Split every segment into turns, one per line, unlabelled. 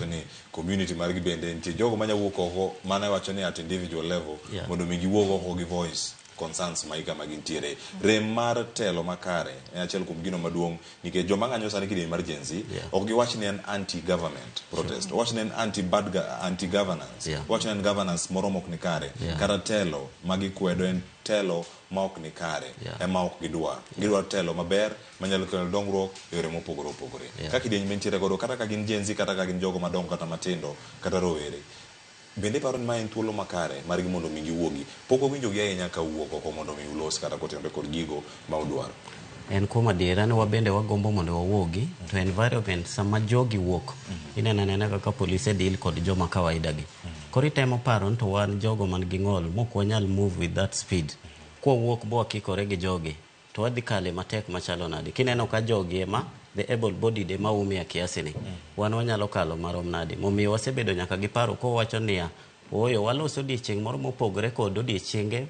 wacho ni community margi bende nitie jogo manya wuok oko mana wacho ni at individual level mondo mi giwuog oko gi voice concerns ma kama gintiere. Rem mar telo makare en achiel kuom gino maduong' nikech joma ng'anyo sani kidieny mar Gen Z ok giwach ni en anti government protest, owach ni en anti bad anti governance, owach ni en governance moro mok ni kare, kata telo ma gikwedo en telo ma ok ni kare ema ok gidwar. Gidwaro telo maber manyalo kelo dongruok e yore mopogore opogore. Ka kidieny mantiere godo, kata ka gin Gen Z, kata ka gin jogo madongo kata matindo kata rowere, bende iparo ni ma en thuolo makare margi mondo mi giwuogi? Pok wawinjogi ahinya ka wuok oko mondo mi ulos kata kotenore kod gigo ma udwaro.
En kuom adiera ni wabende wagombo mondo wawuogi, to environment sama jogi wuok, ineno anena kaka polise deal kod joma kawaida gi. Koro itemo paro ni to wan jogo man gi ng'ol mok wanyal move with that speed. Kwawuok bwakikore gi jogi to wadhi kale matek machalo nade? Kineno ka jogi ema the able bodied ema umia kiasi ni, wan wanyalo kalo marom nade? Momiyo wasebedo nyaka gi paro kowacho niya, ooyo, walos odiechieng' moro mopogore kod odiechienge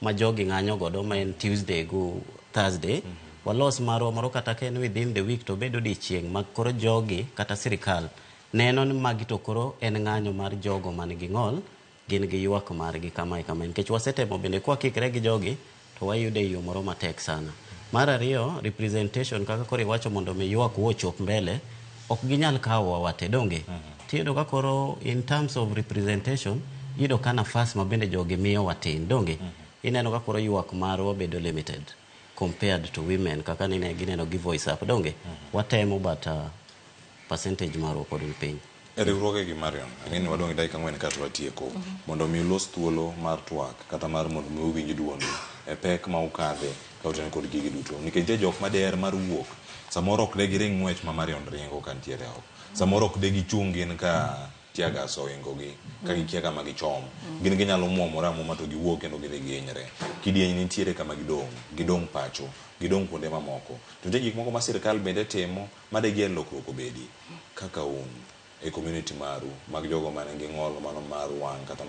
ma jogi ng'anyo godo, ma en Tuesday go Thursday. Walos marwa moro, kata ka en within the week, to obed odiechieng' ma koro jogi kata sirikal neno ni magi to koro en ng'anyo mar jogo man gi ng'ol, gin gi ywak margi kamae kamae, nikech wasetemo bende kwakikre gi jogi to wayudo e yo moro matek sana. Mar ariyo, representation, kaka koro iwacho, mondo mi ywak wa ochop mbele, ok ginyal kawowa wate, donge? Tiyudo ka koro in terms of representation, iyudo ka nafas ma bende jogi miyowa tin, donge? Ineno ka koro ywak marwa bedo limited compared to women, kaka nine gineno gi voice up, donge? Watemo, but percentage marwa pod ni piny.
E riwruoge gi Marion, ang'e ni wadong' gi dakika 4 kato watieko. Mondo mi ulos thuolo mar twak kata mar mondo mi uwinj duondu e pek ma ukadhe ka utenore kod gigi duto. Nikech nitie jok madiher mar wuok, samoro ok de giring ng'wech ma Marion ringo ka nitiere oko. Samoro ok de gichung' gin ka tear gas ohingo gi, ka gikia kama gichom. Gin ginyalo muomore amuoma to giwuok kendo gidhi gihinyre. Kidieny nitiere kama gidong', gidong' pacho, gidong' kuonde mamoko. To nitie gik moko ma sirkal bende timo ma digiher lokruok obedi. Kaka un e community maru mag jogo man gi ng'ol mano mar wang' kata mar